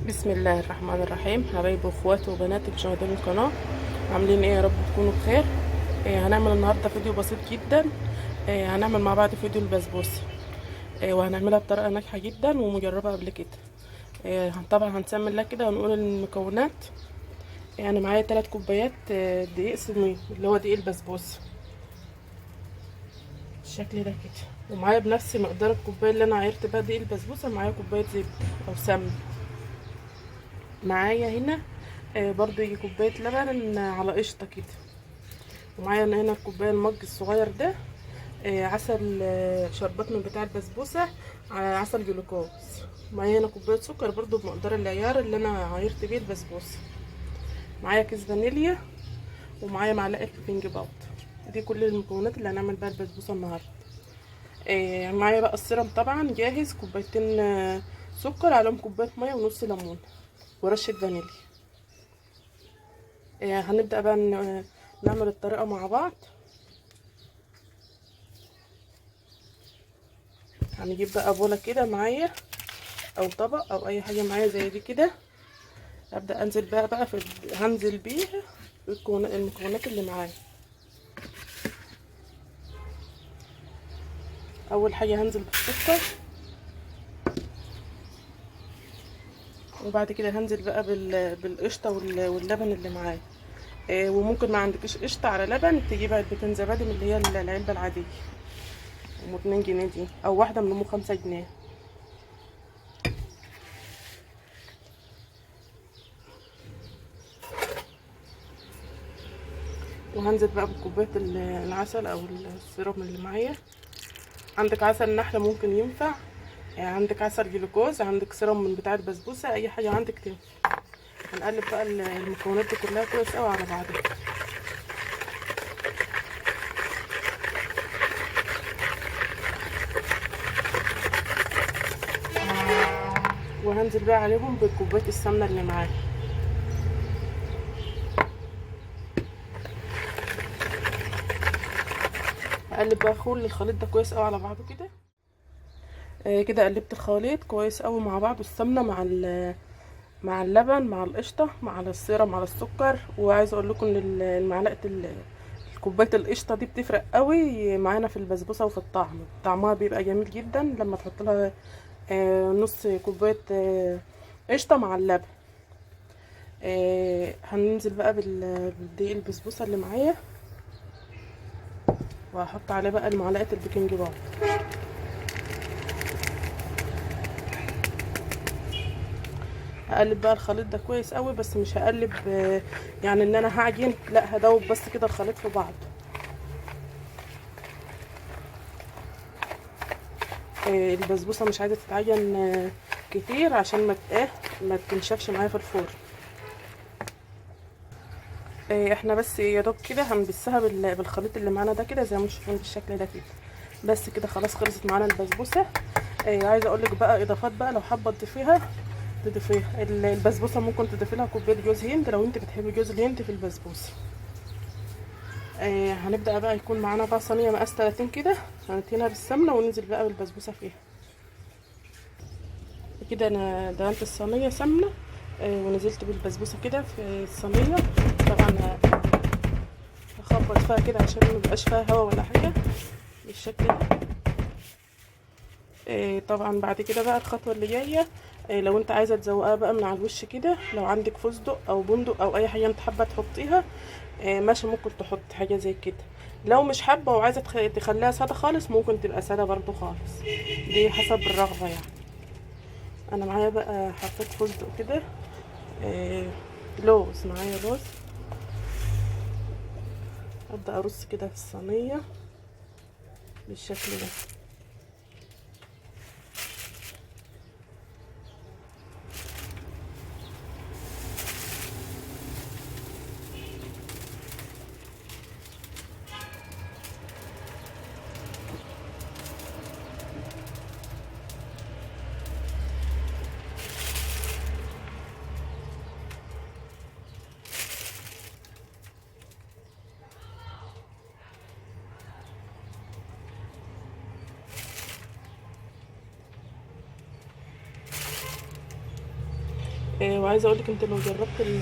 بسم الله الرحمن الرحيم. حبايبي واخواتي وبناتي مشاهدين القناة، عاملين ايه؟ يا رب تكونوا بخير. هنعمل النهارده فيديو بسيط جدا. هنعمل مع بعض فيديو البسبوسه، وهنعملها بطريقة ناجحة جدا ومجربه قبل كده. طبعا هنسمي الله كده ونقول المكونات. انا معايا 3 كوبايات دقيق سمين اللي هو دقيق البسبوسه بالشكل ده كده، ومعايا بنفس مقدار الكوباية اللي انا عايرت بيها دقيق البسبوسه معايا كوباية زبدة او سمن. معايا هنا برضو يجي كوباية لبن على قشطه كده، ومعايا هنا الكوباية المج الصغير ده عسل، شربات من بتاع البسبوسه على عسل جلوكوز. معايا هنا كوباية سكر برضو بمقدار العيار اللي انا عايرت بيه البسبوسه. معايا كيس فانيليا، ومعايا معلقه baking powder. دي كل المكونات اللي هنعمل بيها البسبوسه النهارده. معايا بقى السيرم طبعا جاهز، كوبايتين سكر عليهم كوباية مية ونص ليمون ورشه فانيليا. هنبدأ بقى نعمل الطريقة مع بعض. هنجيب بقى بولة كده معايا او طبق او اي حاجة معايا زي دي كده. ابدأ انزل بقى في هنزل بيها المكونات اللي معايا. اول حاجة هنزل بالسكر، وبعد كده هنزل بقى بالقشطة واللبن اللي معايا. وممكن ما عندكش قشطة على لبن تجيب علبتين زبادي من اللي هي العلبة العادية ام 2 جنيه دي، او واحدة من ام 5 جنيه. وهنزل بقى بكوباية العسل او السيروم اللي معايا. عندك عسل نحلة ممكن ينفع، عندك عسل جلوكوز، عندك سيروم من بتاع البسبوسة، اي حاجة عندك تنفع. هنقلب بقى المكونات دي كلها كويس قوي على بعضها. وهنزل بقى عليهم بكوبايه السمنة اللي معايا. هقلب بقى كل الخليط ده كويس قوي على بعضه كده. كده قلبت الخليط كويس قوي مع بعضه، السمنة مع اللبن مع القشطه مع السيرم على السكر. وعايزه اقول لكم ان المعلقة كوباية القشطه دي بتفرق قوي معانا في البسبوسه وفي الطعم، طعمها بيبقى جميل جدا لما تحط لها نص كوباية قشطه مع اللبن. هننزل بقى بالدقيق البسبوسه اللي معايا، وهحط عليه بقى المعلقة ال baking powder. هقلب بقى الخليط ده كويس قوي، بس مش هقلب يعني ان انا هعجن، لا هدوب بس كده الخليط في بعضه. البسبوسه مش عايزه تتعجن كتير عشان ما تنشفش معايا في الفرن. احنا بس يا دوب كده هنبسها بالخليط اللي معانا ده كده زي ما انتم شايفين بالشكل ده كده. بس كده خلاص خلصت معانا البسبوسه. عايزه اقول لك بقى اضافات بقى لو حابة تضيفيها تضيفيها. البسبوسه ممكن تضيفي لها كوباية جوز هند لو انت بتحبي جوز الهند في البسبوسه. هنبدا بقى يكون معانا بقى صينية مقاس 30 كده، هندهنها بالسمنه وننزل بقى بالبسبوسه فيها كده. انا دهنت الصينية سمنه ونزلت بالبسبوسه كده في الصينية. طبعا هخبط فيها كده عشان ما يبقاش فيها هوا ولا حاجة بالشكل ده. طبعا بعد كده بقى الخطوة اللي جاية، لو انت عايزه تزوقها بقى من على الوش كده، لو عندك فستق او بندق او اي حاجة انت حابة تحطيها ماشي، ممكن تحط حاجة زي كده. لو مش حابة وعايزه تخليها ساده خالص ممكن تبقى ساده برضو خالص، دي حسب الرغبة يعني. انا معايا بقى حطيت فستق كده، لوز، معايا لوز. ابدا ارص كده في الصينية بالشكل ده. وعايزه اقولك انت لو جربت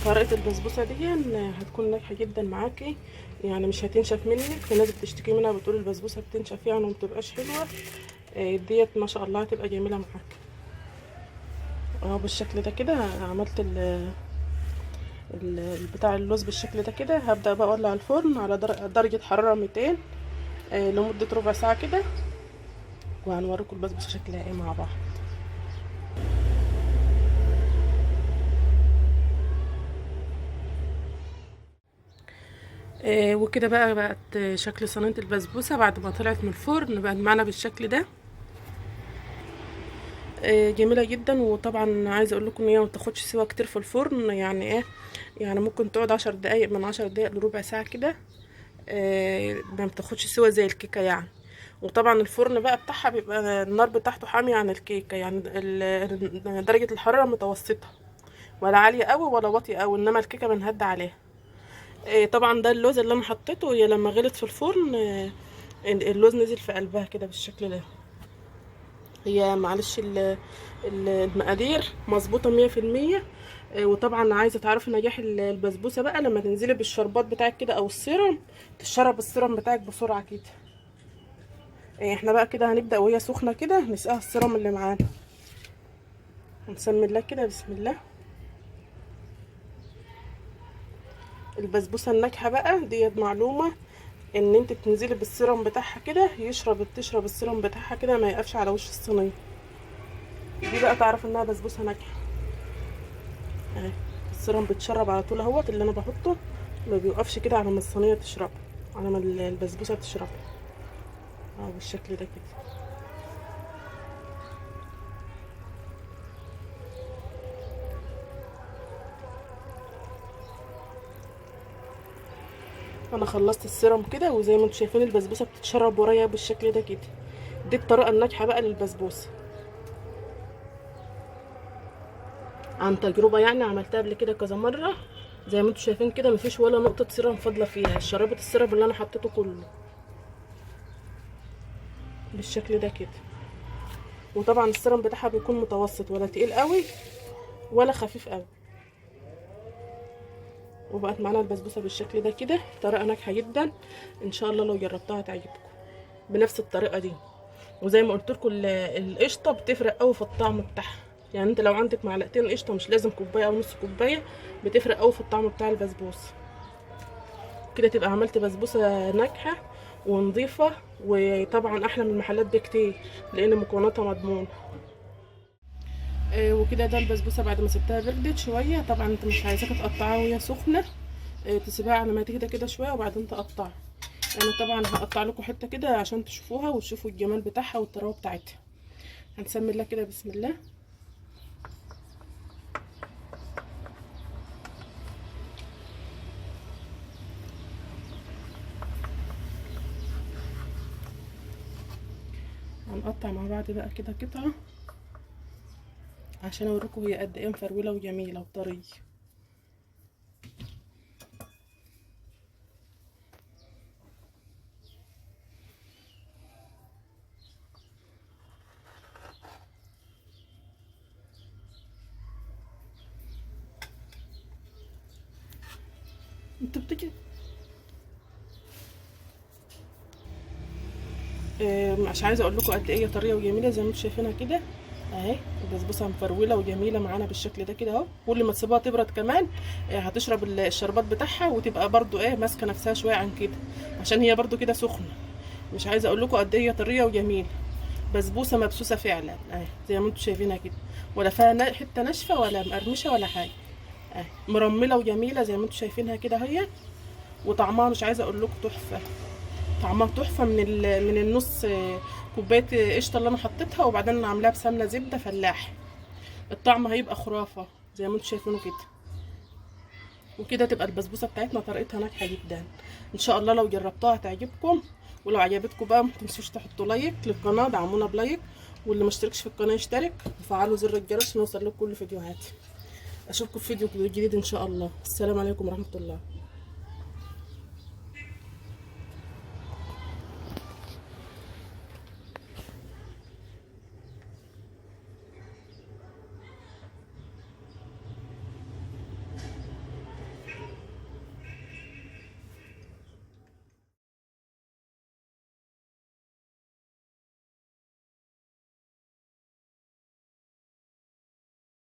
طريقه البسبوسه دي هتكون ناجحة جدا معاكي، يعني مش هتنشف منك. في ناس بتشتكي منها بتقول البسبوسه بتنشف يعني ومبتبقاش حلوة، ديت ما شاء الله هتبقى جميلة معاكي اهو بالشكل ده كده. عملت بتاع اللوز بالشكل ده كده. هبدأ بقى اولع الفرن على درجة حرارة 200 لمدة ربع ساعة كده، وهنوريكم البسبوسة شكلها ايه مع بعض. وكده بقى بقت شكل صينية البسبوسة بعد ما طلعت من الفرن، بقت معانا بالشكل ده. جميلة جدا. وطبعا عايزة اقول لكم ان هي ما بتاخدش سوا كتير في الفرن، يعني ايه، يعني ممكن تقعد 10 دقايق، من 10 دقايق لربع ساعة كده، ما بتاخدش سوا زي الكيكة يعني. وطبعا الفرن بقى بتاعها بيبقى النار بتاعته حامية عن الكيكة، يعني درجة الحرارة متوسطة، ولا عالية قوي ولا واطية قوي، انما الكيكة بنهد عليها. طبعا ده اللوز اللي انا حطيته، هي لما غلت في الفرن اللوز نزل في قلبها كده بالشكل ده. هي معلش المقادير مظبوطة 100%. وطبعا عايزه تعرفي نجاح البسبوسه بقى لما تنزلي بالشربات بتاعك كده او السيرم، تشرب السيرم بتاعك بسرعة كده. احنا بقى كده هنبدا وهي سخنة كده نسقيها السيرم اللي معانا. هنسمي الله كده، بسم الله. البسبوسه الناجحة بقى ديت معلومة، ان انت تنزلي بالسيرم بتاعها كده تشرب السيرم بتاعها كده، ما يقفش على وش الصينية. دي بقى تعرف انها بسبوسه ناجحة. اهي السيرم بيتشرب على طول اهوت، اللي انا بحطه ما بيوقفش كده على ما الصينية تشرب، على ما البسبوسه تشرب اهو بالشكل ده كده. انا خلصت السيرم كده، وزي ما انتم شايفين البسبوسه بتتشرب ورايا بالشكل ده كده. دي الطريقة الناجحة بقى للبسبوسه، عن تجربه يعني، عملتها قبل كده كذا مرة. زي ما انتم شايفين كده مفيش ولا نقطة سيرم فاضلة فيها، شربت السيرم اللي انا حطيته كله بالشكل ده كده. وطبعا السيرم بتاعها بيكون متوسط، ولا تقيل قوي ولا خفيف قوي. وبقت معانا البسبوسه بالشكل ده كده، طريقه ناجحة جدا ان شاء الله لو جربتها هتعجبكم بنفس الطريقة دي. وزي ما قلت لكم القشطه بتفرق قوي في الطعم بتاعها، يعني انت لو عندك معلقتين قشطه، مش لازم كوباية او نص كوباية، بتفرق قوي في الطعم بتاع البسبوسه. كده تبقى عملت بسبوسه ناجحة ونظيفه، وطبعا احلى من المحلات بكتير لان مكوناتها مضمونه. وكده ده البسبوسه بعد ما سبتها بردت شوية. طبعا انت مش عايزاك تقطعها وهي سخنة، تسيبها على ما تهدى كده شوية وبعدين تقطعها. انا طبعا هقطع لكم حتة كده عشان تشوفوها وتشوفوا الجمال بتاعها والطراوه بتاعتها. هنسمي الله كده، بسم الله. هنقطع مع بعض بقى كده قطعه عشان اوريكم هي قد ايه مفروله وجميلة وطريه. انت بتجي مش عايزه اقول لكم قد ايه طرية وجميلة زي ما انتم شايفينها كده اهي. البسبوسه مفروله وجميلة معانا بالشكل ده كده اهو. كل ما تسيبوها تبرد كمان هتشرب الشربات بتاعها، وتبقى برضو ايه ماسكه نفسها شوية عن كده، عشان هي برضو كده سخنة. مش عايزه اقول لكم قد ايه طرية وجميلة، بسبوسه مبسوسه فعلا اهي زي ما انتم شايفينها كده، ولا فيها حتة ناشفة ولا مقرمشه ولا حاجة اهي، مرمله وجميلة زي ما انتم شايفينها كده اهي. وطعمها مش عايزه اقول لكم تحفة، طعمها تحفة من النص كوباية قشطه اللي انا حطيتها، وبعدين انا عاملاها بسمنه زبدة فلاح. الطعم هيبقى خرافه زي ما انتم شايفينه كده. وكده تبقى البسبوسه بتاعتنا طريقتها ناجحة جدا ان شاء الله. لو جربتوها هتعجبكم، ولو عجبتكم بقى ما تنسوش تحطوا like للقناة، دعمونا ب like، واللي ما اشتركش في القناة يشترك وفعلوا زر الجرس عشان يوصل لكم كل فيديوهاتي. اشوفكم في فيديو جديد ان شاء الله. السلام عليكم ورحمة الله.